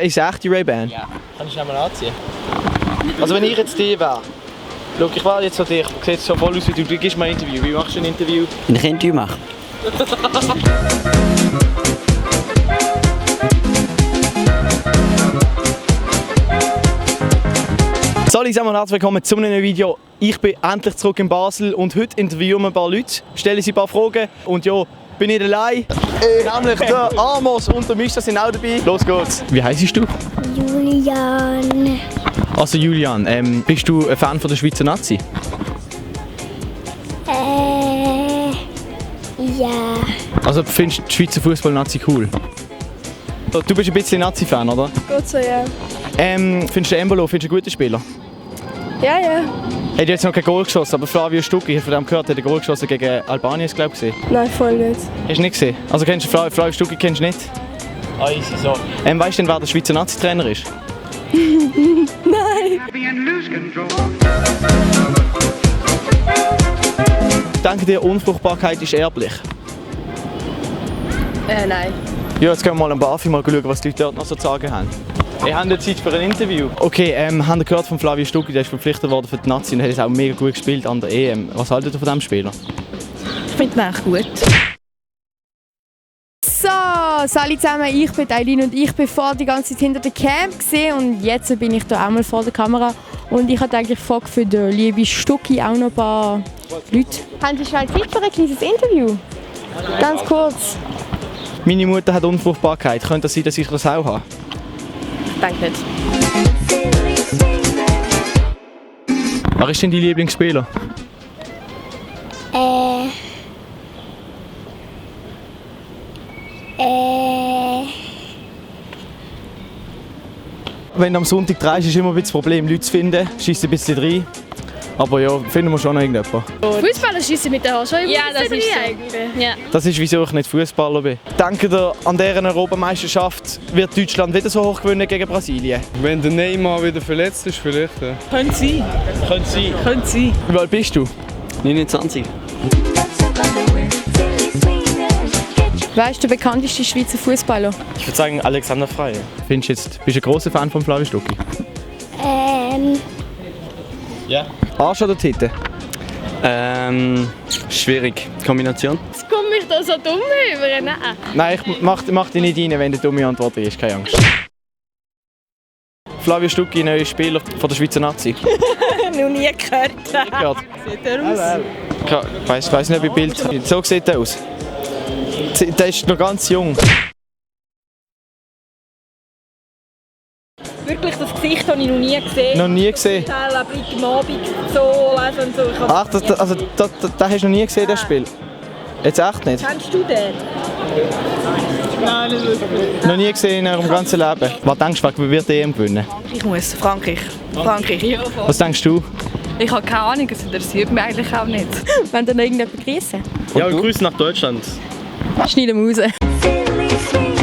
Ist es echt die Ray-Ban? Ja. Kannst du schnell mal anziehen? Also wenn ich jetzt die wäre, schau, ich war jetzt so dich, du siehst so voll aus wie du gibst mir ein Interview. Wie machst du ein Interview? Wenn ich ein Interview mache. Hallo zusammen und herzlich willkommen zu einem neuen Video. Ich bin endlich zurück in Basel und heute interviewen wir ein paar Leute, stellen sie ein paar Fragen und ja, bin nicht allein. Nämlich der Amos und der Mischa sind auch dabei. Los geht's. Wie heisst du? Julian. Also Julian, bist du ein Fan von der Schweizer Nazi? Ja. Also findest du die Schweizer Fußball-Nazi cool? Du bist ein bisschen Nazi-Fan, oder? Gut so, ja. Findest du Embolo ein guter Spieler? Ja, ja. Er hat jetzt noch kein Goal geschossen, aber Flavio Stucki, ich habe von dem gehört, hat ein Goal geschossen gegen Albanien, glaube ich. Nein, voll nicht. Hast du nicht gesehen? Also kennst du Flavio Stucki kennst du nicht? Ah, easy so. Weißt du denn, wer der Schweizer Nazi-Trainer ist? Nein. Denkt ihr, Unfruchtbarkeit ist erblich? Nein. Ja, jetzt gehen wir mal am BAFI mal schauen, was die Leute dort noch so zu sagen haben. Wir haben jetzt Zeit für ein Interview. Okay, habt ihr gehört von Flavio Stucki, der ist verpflichtet worden für die Nazi und hat jetzt auch mega gut gespielt an der EM. Was haltet ihr von diesem Spieler? Ich finde ihn echt gut. So, alle zusammen, ich bin Eileen und ich bin vorher die ganze Zeit hinter der Cam gesehen und jetzt bin ich hier auch mal vor der Kamera und ich habe eigentlich gefragt für den lieben Stucki auch noch ein paar Leute. Haben Sie schnell Zeit für ein kleines Interview? Ganz kurz. Meine Mutter hat Unfruchtbarkeit. Könnte das sein, dass ich das auch habe? Ich denke nicht. Wer ist denn dein Lieblingsspieler? Wenn du am Sonntag drehst, ist immer ein bisschen das Problem, Leute zu finden. Schießt ein bisschen rein. Aber ja, finden wir schon noch irgendjemanden. Fußballer schießen mit der Hand schon immer. Ja, das ist so. Ja. Das ist, wieso ich nicht Fußballer bin. Denkt ihr, an dieser Europameisterschaft wird Deutschland wieder so hoch gewinnen gegen Brasilien? Wenn der Neymar wieder verletzt ist, vielleicht. Ja. Könnte sein. Könnte sein. Wie alt bist du? 29. Wer ist der bekannteste Schweizer Fußballer? Ich würde sagen Alexander Frey. Bist du ein grosser Fan von Flavio Stucki? Ja. Arsch oder Titten? Schwierig. Kombination. Jetzt komme ich da so dumm über. Nein. Nein, ich mach dich nicht rein, wenn du dumme Antwort ist, keine Angst. Flavio Stucki, neuer Spieler von der Schweizer Nazi. Noch nie gehört. Gehört. Sieht er aus? Ich weiss nicht, wie Bild. So sieht er aus. Der ist noch ganz jung. Wirklich, das Gesicht habe ich noch nie gesehen. Noch nie gesehen. Aber am Abend so lesen und so. Ach, das hast du noch nie gesehen, das Spiel? Jetzt echt nicht? Kennst du den? Nein, nicht wirklich. Noch nie gesehen in eurem ganzen Leben. Was denkst du, wer wird die EM gewinnen? Ich muss. Frankreich. Was denkst du? Ich habe keine Ahnung, es interessiert mich eigentlich auch nicht. Wenn dann irgendjemand grüßen? Ja, und Grüße nach Deutschland. Schneiden wir raus. Silly, sweet.